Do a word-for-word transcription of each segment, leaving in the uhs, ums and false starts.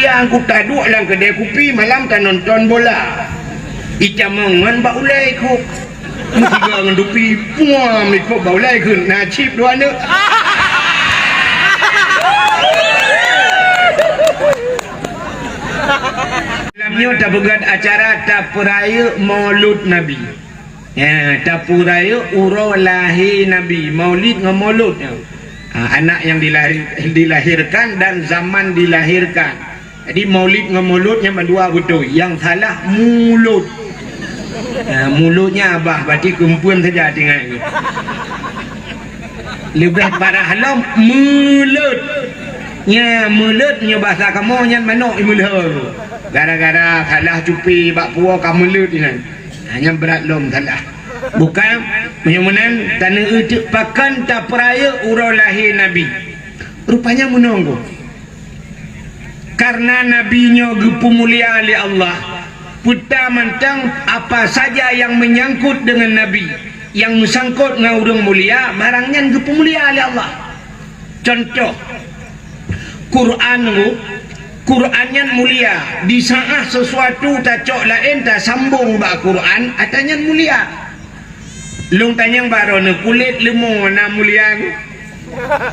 Nyang kutaduek lam keudè kupi malam tanonton bola. Itamong ngon bak ulèe ikôt. Meusigoe ngon dupi, puam ikôt bak ulèe kheun na cit dua aneuk. Lam nyoe tapeugöt acara tapeurayeuk Maulud Nabi. Ya, tapeurayeuk uroe lahé Nabi, Maulid ngon Maulud nyoe. Ha, anak nyang dilahir-, dilahirkan dan zaman dilahirkan. Jadi Maulid ngon Maulud nyan mandua beutôi. Nyang salah mulod. Ha, mulod nyan abah, berarti keumpeuen saja tinggai. Leubeh parah lom meulot. Nya meulot nyoe bahasa kamoe nyan manok imeulhô. Gara-gara salah cupi bak puwoe ka meulot inan. Ha, nyan brat lom salah. Bukan, meunyoe meunan, taneuk euteuk pakon tapeurayeuk uroe lahé Nabi. Rupanya meunoe. Karena Nabi nyoe geupeumulia lé Allah, peue ta mantong apa saja nyang meunyangkot deungon Nabi, nyang meusangkot ngon ureuëng mulia, barang nyan geupeumulia lé Allah. Contoh, Quran nyoe, Quran nyan mulia. Di saat sesuatu tacok laén tasambong bak Quran, ata nyan mulia. Lôn tanyong bak droeneuh, kulét leumo na mulia?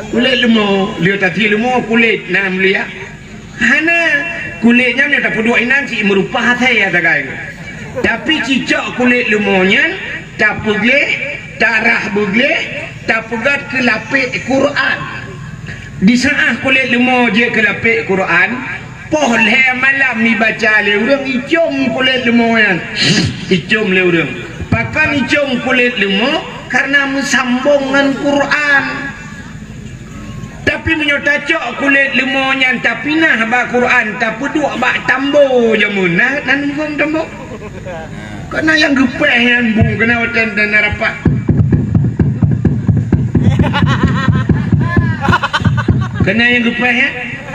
Kulét leumo, lheueh tasie leumo kulét na mulia? Hana. Kulét nyan nyang tapeuduek inan cit meurupa asèe sagai. Tapi cicok kulét leumo nyan tapeugleh, tarah beugleh, tapeugöt keu lapék Quran. Di saat kulét leumo jeuet keu lapék Quran, poh lhèe malam ibaca lé ureuëng, icom kulét leumo nyan. Icom lé ureuëng. Pakon icom kulét leumo? Karena meusambong ngon Quran. Tapi meunyoe tacok kulét leumo nyan tapinah bak Quran, tapeuduek bak tambo jameun, na, na nungkong tambo. Keunan nyang geupéh nyan bu, keunan watèe na rapat. Keunan nyang geupéh nyan,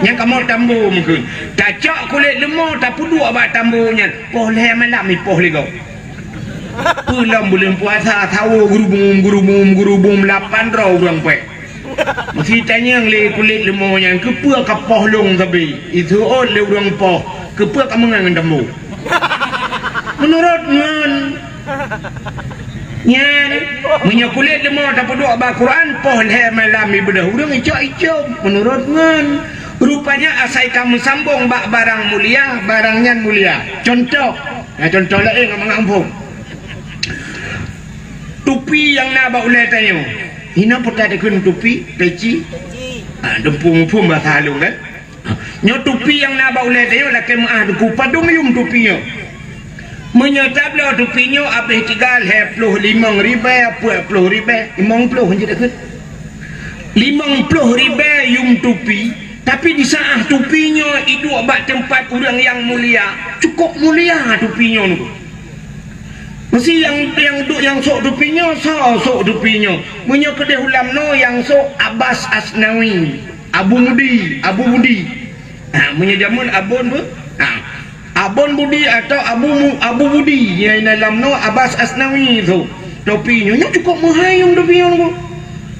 nyang kamoe tambo meukeuen. Tacok kulét leumo, tapeuduek bak tambo nyan. Poh lhèe malam ipoh lé gob. Peue lom buleuen puasa, sawoe geurubum, geurubum, geurubum, lapan droe ureuëng pék. Meusi tanyong lé kulét leumo nyan, keupeue ka poh lôn sabe? Iseuôt lé ureuëng poh, keupeue ka meungon ngon tambo? Meunurot ngon nyan, meunyoe kulét leumo tapeuduek bak Quran, poh lhèe malam ibeudôh ureuëng icok icom, meunurot ngon. Rupanya asai ka meusambong bak barang mulia, barang nyan mulia. Contoh, na contoh laén ngon mangat muphom. Tupi nyang na bak ulèe tanyoe. Hinoe peue ta dikheun tupi, peci. Ah, dum muphom bahasa lôn kan? Nyoe tupi nyang na bak ulèe tanyoe lakèe meu'ah Teungku, padum yum tupi nyoe. Meunyoe tabloe tupi nyoe abéh tiga lhèe ploh limong ribèe, peuet ploh ribèe, limong ploh jeuet dikheun. Limong ploh ribèe yum tupi, tapi di saat tupi nyoe iduek bak teumpat ureuëng nyang mulia, cukôp mulia tupi nyoe nunggu. Meusi nyang, nyang duek nyang sôk tupi nyoe, soe sôk tupi nyoe? Meunyoe keudéh u Lamno nyang sôk Abbas Asnawi, Abu Mudi, Abu Budi. Ha, meunyoe jameun Abon beu? Ha. Abon Budi atau Abu Mu-, Abu Budi, nyang inan Lamno Abbas Asnawi sôk. Tupi nyoe, nyoe cukôp meuhai yum tupi nyoe nunggu.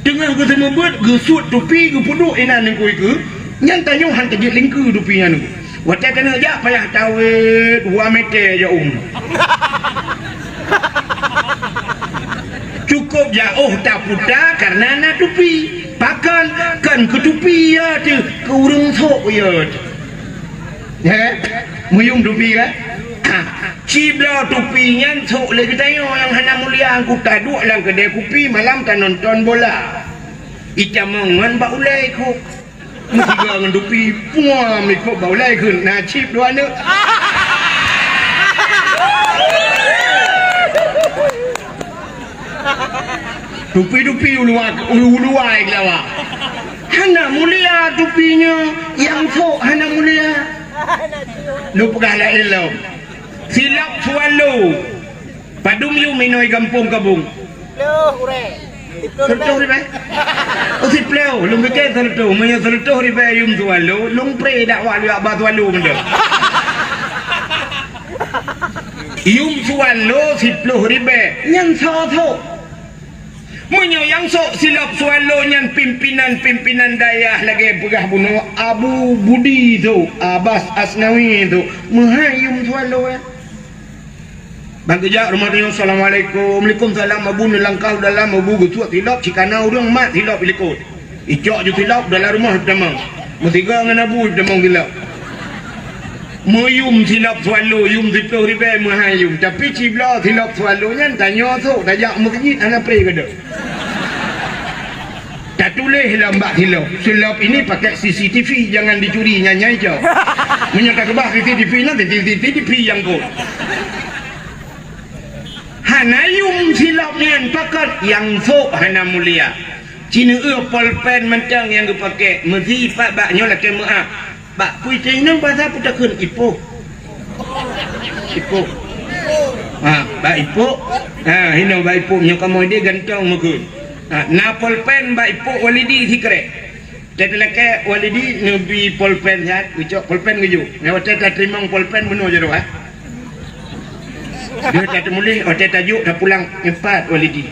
Teungoh geuseumeubeuet, geusuet tupi, geupeuduek inan ningku ikeue, nyan tanyoe han tajeuet lingkeue tupi nyan nunggu. Watèe keuneuk jak payah tawét dua meter jak um. Cukôp jaoh taputa karena na tupi. Pakon? Kon keu tupi ya teuh, keu ureuëng sôk ya teuh. He? Meuyum tupi kan? Ha. Cibloe tupi nyan sôk lé geutanyoe nyang hana mulia, ku taduek lam keudè kupi malam tanonton bola. Itamong ngon bak ulèe ikôt. Meusigoe ngon dupi, puam ikôt bak ulèe kheun na cit dua aneuk. Dupi-dupi uluwa, uluwa keulawa. Hana mulia dupi nyoe, nyang sôk hana mulia. Lôn peugah laén lom. Silop swallow. Padum yum inoe gampông Kabong? Siplôh ureueng. Siplôh ribèe. Oh, siplôh. Lôn pike sireutôh. Meunyoe sireutôh ribèe yum swallow, lôn pré dakwah lé Abah Swallow meunan. Yum swallow siplôh ribèe. Nyan soe sôk? Meunyoe nyang sôk silop swallow nyan pimpinan Pimpinan dayah lagèe peugah bunoe Abu Budi tu, Abas Asnawi tu, meuhai yum swallow, eh. Ban geujak rumoh tanyoe, "Assalamualaikum." "Waalaikumsalam." Abu neulangkah u dalam, Abu geusuet silop, cikana ureueng mat silop i likot. Icok ju silop dalam rumoh tamong. Meusigoe ngon Abu tamong silop. Meuyum silop swallow, yum siplôh ribèe meuhai yum. Tapi cibloe silop swallow nyan tanyoe sôk tajak meuseujid hana pré keudeh. Tatuléh lam bak silop, "Silop ini pakai C C T V, jangan dicuri," nyan nyang icok. Meunyoe takeubah C C T V nyan, C C T V nyang kot. Hana yum silop nyan, pakon nyang sôk hana mulia. Cineue polpen mantong nyang geupakè, meusipat bak nyoe lakèe meu'ah. Bak peue teuinong basa peue takheun ipoh. Ipoh. Ha, bak ipoh. Ha, hinoe bak ipoh nyoe kamoe deh gantong meukeue. Ha, na polpen bak ipoh Walidi sikrek. Teuteulakèe Walidi neubi polpen siat, geucok polpen geujok. Nyoe watèe tateurimong polpen bunoe jaroe, ha. Deuh tateumuléh, watèe tajok tapulang nyoe pat Walidi.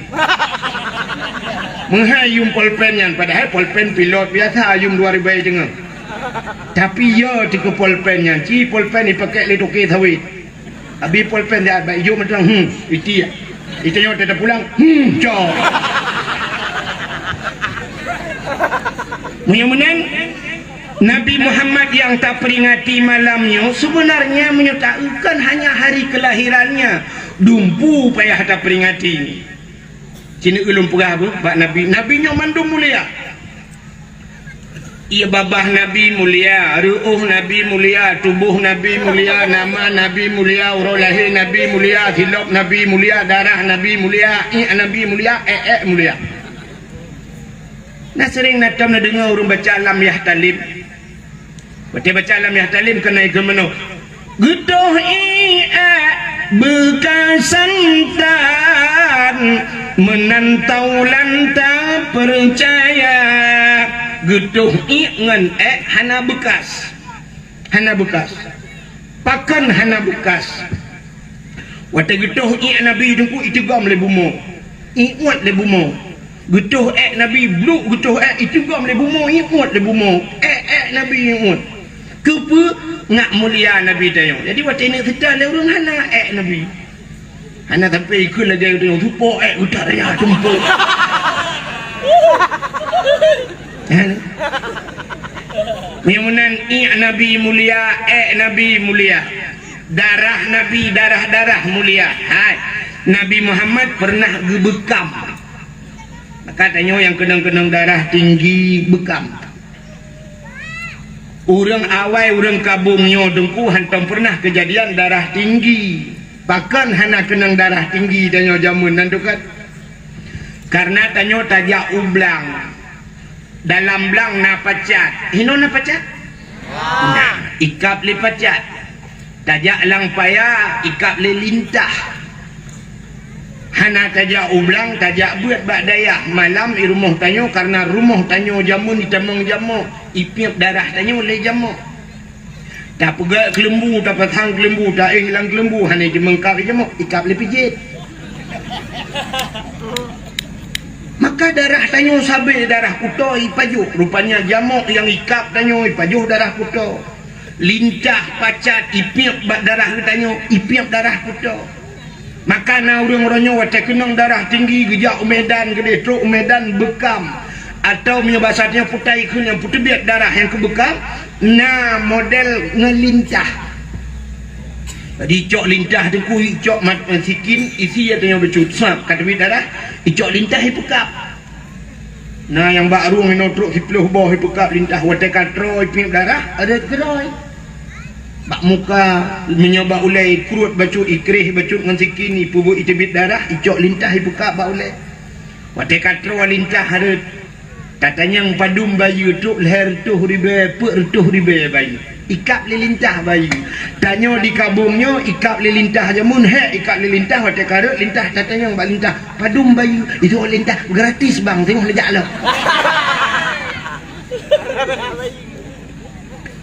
Meuhai yum polpen nyan, padahai polpen pilot biasa yum dua ribèe teungoh. Tapi yo teuh keu polpen nyan, ci polpen ipakè lé toke sawét. Abi polpen dak bak ijok mantong, hmm, itiek. Itanyoe teuh tapulang, hmm, cok. Meunyoe meunan, Nabi Muhammad nyang taperingati malam nyoe, sebenarnya meunyoe taeu kon hanya hari kelahirannya, dumpeue payah taperingati. Ci neulôn peugah beuh bak Nabi, Nabi nyoe mandum mulia. Ié babah Nabi mulia, reuôh Nabi mulia, tuboh Nabi mulia, nama Nabi mulia, uroe lahé Nabi mulia, silop Nabi mulia, darah Nabi mulia, iék Nabi mulia, ék-ék mulia. Na seuréng na tom neudeungoe ureuëng baca lam Yahtalim. Watée baca lam Yahtalim keunan keu meunoe, "Geutoh iék beukasan tan, meunan taulan tapeucaya." Geutoh iék ngon ék hana beukas. Hana beukas. Pakon hana beukas? Watée geutoh iék Nabi teungku, iteugom lé bumoe, iuet lé bumoe. Geutoh ék Nabi, bluek geutoh ék, iteugom lé bumoe, iuet lé bumoe. Ék-ék Nabi iuet. Keupeue? Ngat mulia Nabi tanyoe. Jadi watée ineuk seutôt lé ureuëng hana ék Nabi. Hana sampai ikheun lagée geutanyoe, "Supok ék geutak raya tumpok." Hana. Meunyoe meunan iék Nabi mulia, ék Nabi mulia. Darah Nabi, darah-darah mulia. Hai, Nabi Muhammad pernah geubeukam. Maka tanyoe nyang keunong-keunong darah tinggi beukam. Ureuëng awai, ureuëng kabong nyoe teungku hántom pernah keujadian darah tinggi. Pakon hana keunong darah tinggi tanyoe jameun nan teukat? Karena tanyoe tajak u blang. Dalam blang na pacat. Hinoe na pacat? Na, ikab lé pacat. Tajak lam paya, ikab lé lintah. Hana tajak u blang, tajak beuet bak dayah. Malam i rumoh tanyoe, karena rumoh tanyoe jameun itamong jamok, ipiep darah tanyoe lé jamok. Tapeugét keuleumbu, tapasang keuleumbu, taéh lam keuleumbu, hana jimeungkab lé jamok, ikab lé pijet. Maka darah tanyoe sabe darah kuto ipajoh. Rupanya jamok nyang ikab tanyoe ipajoh darah kuto. Lintah pacat ipiep bak darah geutanyoe, ipiep darah kuto. Maka na ureuëng uroe nyoe watée keunong darah tinggi geujak u Medan, geudeh trok u Medan beukam. Atawa meunyoe basa tanyoe putai kheun nyang peuteubiet darah nyang keubeukam, na model ngon lintah. Jadi icok lintah teungku, icok mat, eh, sikin, isi ya tanyoe bacut, sab ka teubiet darah, icok lintah ipeukab. Na nyang bak rueng inoe trok siplôh boh ipeukab lintah, watée ka troe ipiep darah, ada keudroe. Bak muka, meunyoe bak ulée ikruet bacut, ikréh bacut ngon sikin, ipeubuet iteubiet darah, icok lintah ipeukab bak ulée. Watée ka troe lintah rhot, tatanyong padum bayeue, trok lhée reutôh ribée, peuet reutôh ribée bayeue. Ikab lé lintah bayeue. Tanyoe di kabong nyoe ikab lé lintah jameun, hék ikab lé lintah, watée ka rhot lintah tatanyong bak lintah, "Padum bayeue?" Itu lintah, "Gratis bang, teuh neujak lom."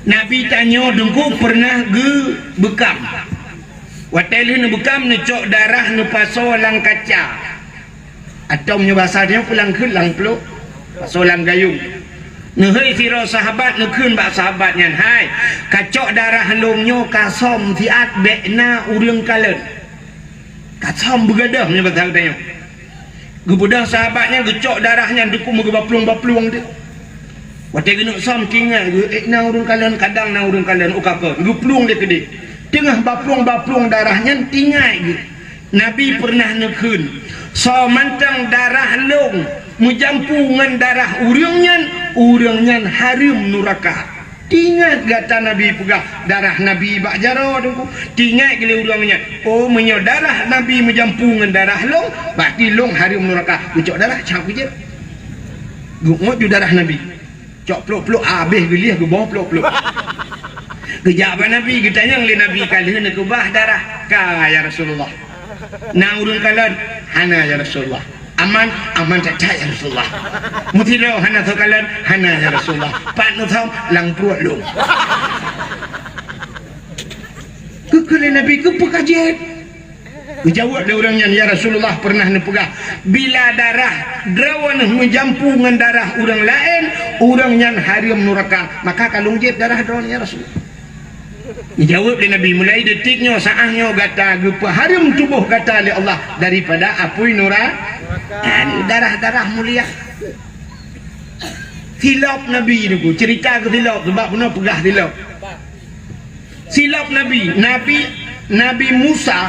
Nabi tanyoe teungku pernah geubeukam. Watée lheueh neubeukam, neucok darah neupasoe lam kaca. Atau meunyoe basa tanyoe pulang kheun lam plôk, pasoe lam gayong. Neuhôi sidroe sahabat neukheun bak sahabat nyan, "Hai, kacok darah lôn nyoe kasöm siat, bék na ureuëng kalon." Kasöm beugadôh nyoe basa geutanyoe. Geubeudôh sahabat nyan, geucok darah nyan deuku meugeuba plueng-ba plueng teuh. Watée geuneuk söm, tingat geuh, ék na ureuëng kalon, kadang na ureuëng kalon, uka kon geuplueng lé keudeh. Teungoh ba plueng-ba plueng darah nyan, tingat geuh, Nabi peureunah neukheun, "Soe mantong darah lôn meujampu ngon darah ureuëng nyan, ureuëng nyan hareuem nuraka." Tingat gata Nabi peugah darah Nabi bak jaroe teungku. Tingat geuh lé ureuëng nyan, "Oh, meunyoe darah Nabi meujampu ngon darah lôn, berarti lôn hareuem nuraka." Geucok darah, cak kujeuet. Geungot ju darah Nabi. Cok plôk-plôk, abéh geulieh geuboh plôk-plôk. Geujak bak Nabi, geutanyong lé Nabi, "Ka lheueh neukeubah darah?" "Ka, ya Rasulullah." "Na ureuëng kalon?" "Hana, ya Rasulullah." "Aman?" "Aman that-that, ya Rasulullah." "Meusidroe hana soe kalon?" "Hana, ya Rasulullah." "Pat neusöm?" "Lam pruet lôn." Geukheun lé Nabi, "Keupeue ka jeuet?" Geujaweueb lé ureuëng nyan, "Ya Rasulullah, peureunah neupeugah, bila darah droeneuh meujampu ngon darah ureuëng laén, ureuëng nyan hareuem nuraka. Maka ka lôn jieb darah droeneuh, ya Rasulullah." Geujaweueb lé Nabi, "Mulai detik nyoe, saát nyoe gata geupeuhareuem tuboh gata lé Allah daripada apui nura-, ah, darah-darah mulia." Silop Nabi niku, cerita keu silop, sebab bunoe peugah silop. Silop Nabi, Nabi, Nabi Musa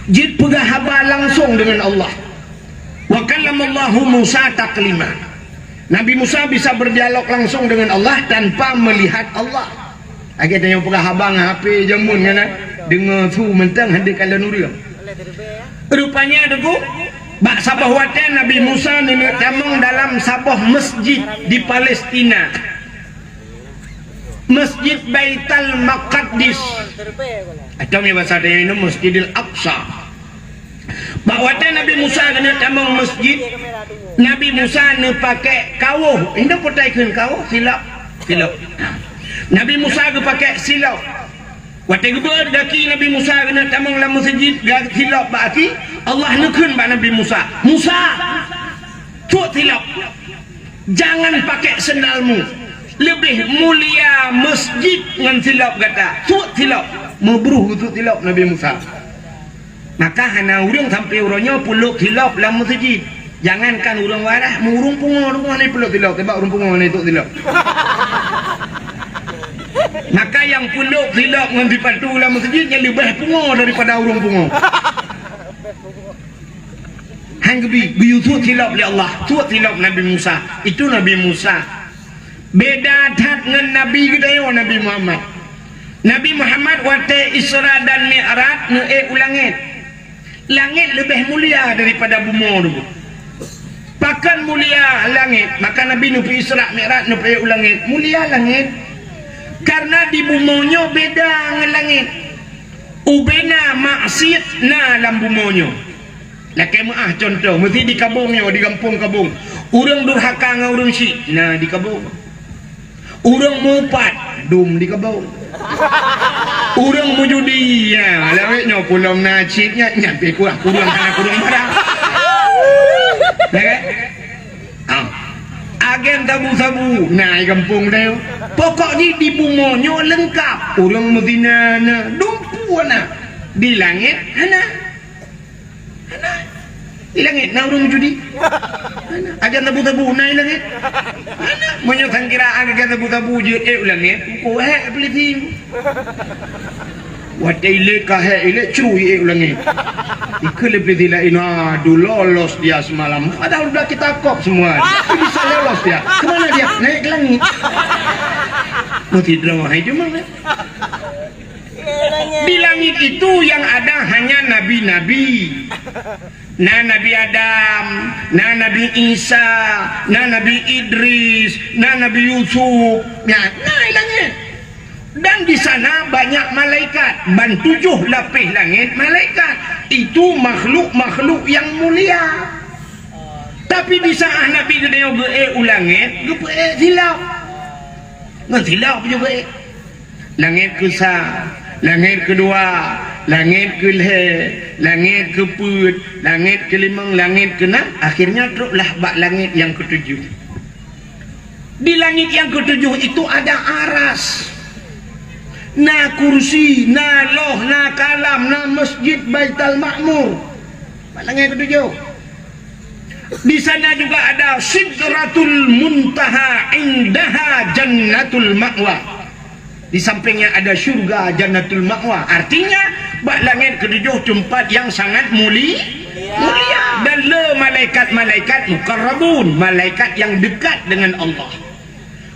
jeuet peugah haba langsong deungon Allah. "Wa kallamallahu Musa taklima." Nabi Musa bisa berdialog langsung dengan Allah tanpa melihat Allah. Lagée tanyoe peugah haba ngon H P jameun nyan, deungoe su mantong hana kalon ureuëng. Rupanya teungku, bak saboh watée Nabi Musa neuneuk tamong dalam saboh masjid di Palestina. Masjid Baitul Maqdis. Atau mi basa tanyoe nyoe Masjidil Aqsa. Bak watée Nabi Musa geuneuk tamong masjid, Nabi Musa neupaké kawoh. Indak potai kheun kawoh, silop. Silop. Nabi Musa geupaké silop. Watée geubeuet gaki Nabi Musa geuneuk tamong lam masjid, ga-, silop bak aki, Allah neukheun bak Nabi Musa, "Musa, tuek silop." "Jangan pakai sendalmu. Leubeh mulia masjid ngon silop gata. Tuek silop." Meubruh geutuek silop Nabi Musa. Maka hana ureuëng sampoe uroe nyoe peulop silop lam masjid. Jangankan ureuëng waras, meu ureuëng pungo teungku hana peulop silop, sabab ureuëng pungo hana tuek silop. Maka nyang peulop silop ngon sipatu lam masjid nyan leubeh pungo daripada ureuëng pungo. Han geubi, geuyue tuek silop lé Allah, tuek silop Nabi Musa. Itu Nabi Musa. Beda that ngon Nabi geutanyoe, Nabi Muhammad. Nabi Muhammad watée Isra dan Mi'raj neuék u langét. Langét leubeh mulia daripada bumoe dulu. Pakon mulia langét? Maka Nabi neupeu Isra Mi'raj, neupeuék u langét. Mulia langét. Karena di bumoe nyoe beda ngon langét. Ubena maksiet na lam bumoe nyoe. Lakée meuáh cuntoh, meusi di Kabong nyoe, di gampông Kabong. Ureuëng durhaka ngon ureuëng syik na di Kabong. Ureuëng meuupat dum di Kabong. Ureuëng meujudi, ya, lawét nyoe pulom na cit nyan, nyan pih kurang, kurang hana kurang barang. Ya kan? Ah. Agen sabu-sabu na di gampông teuh. Pokok jih di bumoe nyoe leungkap. Ureuëng meuzina na, dumpeue na. Di langét hana. Hana. Di langét na ureuëng meujudi? Hana. Agen sabu-sabu na di langét? Hana. Meunyoe sangkira agen sabu-sabu jeuet ék u langét, uko hék polisi. Watée ilée ka hék, ilée cru iék u langét. Ikeu lé polisi laén, "Aduh, lolos dia semalam. Padahal udah kita kop semua. Tapi bisa lolos dia. Kemana dia? Naik ke langit." Meusidroe hai cuma. Di langit itu yang ada hanya nabi-nabi. Na Nabi Adam, na Nabi Isa, na Nabi Idris, na Nabi Yusuf. Na, na di langét. Dan di sana banyak malaikat. Ban tujoh lapéh langét malaikat. Itu makhluk-makhluk yang mulia. Tapi di saat Nabi geutanyoe geuék u langét, geupeuék silop. Ngon silop juga ék. Langét keusa, langét keudua, langét keulhée, langét keupeuet, langét keulimong, langét keunam, akhirnya troklah bak langét nyang keutujoh. Di langit yang ketujuh itu ada aras, na kursi, na loh, na kalam, na masjid Baitul Ma'mur. Langit ketujuh. Di sana juga ada Sidratul Muntaha, indaha Jannatul Ma'wa. Di sampingnya ada syurga Jannatul Ma'wa. Artinya, bak langit ketujuh tempat yang sangat muli-, mulia. Dan le malaikat-malaikat muqarrabun, malaikat yang dekat dengan Allah.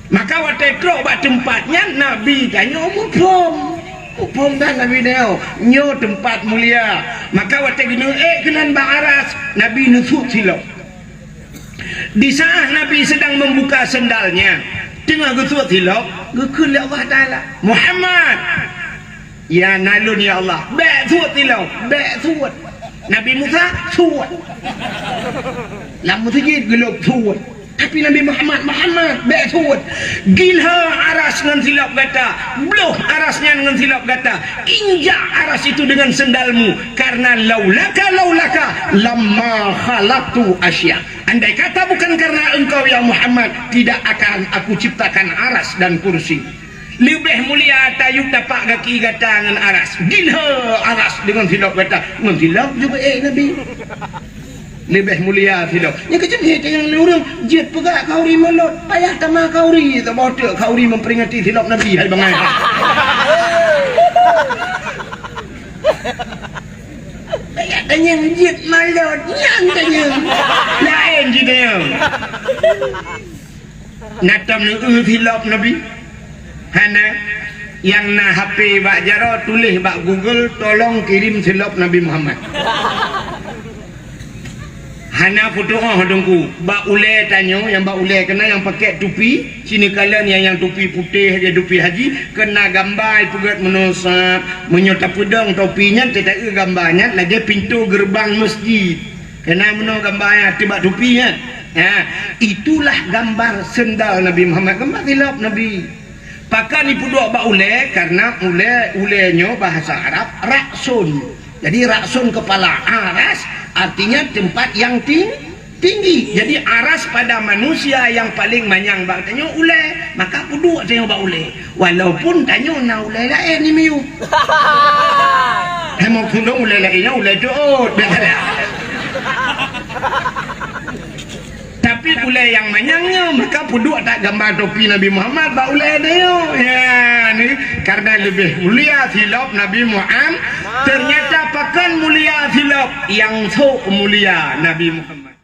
Maka watée trok bak teumpat nyan, Nabi tanyoe muphom. Muphom that Nabi nyoe, nyoe teumpat mulia. Maka watée geuneuk ék keunan bak aras, Nabi neusuet silop. Di saat Nabi sedang membuka sendalnya, teungoh geusuet silop, geukheun lé Allah Taala, "Muhammad!" "Ya, na lôn, ya Allah." "Bék suet silop, bék suet." Nabi Musa, suet. Lam meuseujid geulop suet. Tapi Nabi Muhammad, "Muhammad, bék suet. Gilha aras ngon silop gata. Bloh aras nyan ngon silop gata. Injak aras itu dengan sendalmu. Karena laulaka, laulaka, lamma khalaqtu asya." Andai kata bukan karena engkau, ya Muhammad, tidak akan aku ciptakan aras dan kursi. Leubeh mulia tayue tapak gaki gata ngon aras. Gilha aras deungon silop gata. Ngon silop juga, eh, Nabi. Leubeh mulia silop. Nyang keucen he tanyong lé ureueng, jeuet peugah khauri mulod. Payah tamah khauri, saboh teuk khauri memperingati silop Nabi, hai bangai. Payah tanyong jeuet mulod, nyan tanyong. Laén jitanyong. Na tom neueu silop Nabi? Hana. Nyang na H P bak jaroe, tuléh bak Google, "Tolong kirim silop Nabi Muhammad." Hana putôh oh Teungku. Bak ulée tanyoe, nyang bak ulée keunan nyang pakai tupi, sinoe kalon nyang, nyang tupi putéh, lagée tupi haji, keunan gamba ipeugét meunoe sab. Meunyoe tapeudong topi nyan, teuta-eu gamba nyan lagée pintoe geureubang meuseujid. Keunan meunoe gamba nyan ateueh bak tupi nyan. Ha, itulah gambar sendal Nabi Muhammad, gambar silop Nabi. Pakon ipeuduek bak ulée? Karena ulée, ulée nyoe bahasa Arab raksun. Jadi raksun kepala, aras artinya tempat yang ting-, tinggi. Jadi aras pada manusia yang paling manyang bak tanyoe ulée, maka peuduek tanyoe bak ulée. Walaupun tanyoe na ulée laén di miyueb. Hai meukeunong ulée laén nyan ulée jeuet. Tapi ulée nyang manyang nyoe, maka peuduek that gamba topi Nabi Muhammad bak ulée nyoe. Ya, ni karena leubeh mulia silop Nabi Muhammad. Ternyata pakon mulia silop, nyang sôk mulia Nabi Muhammad.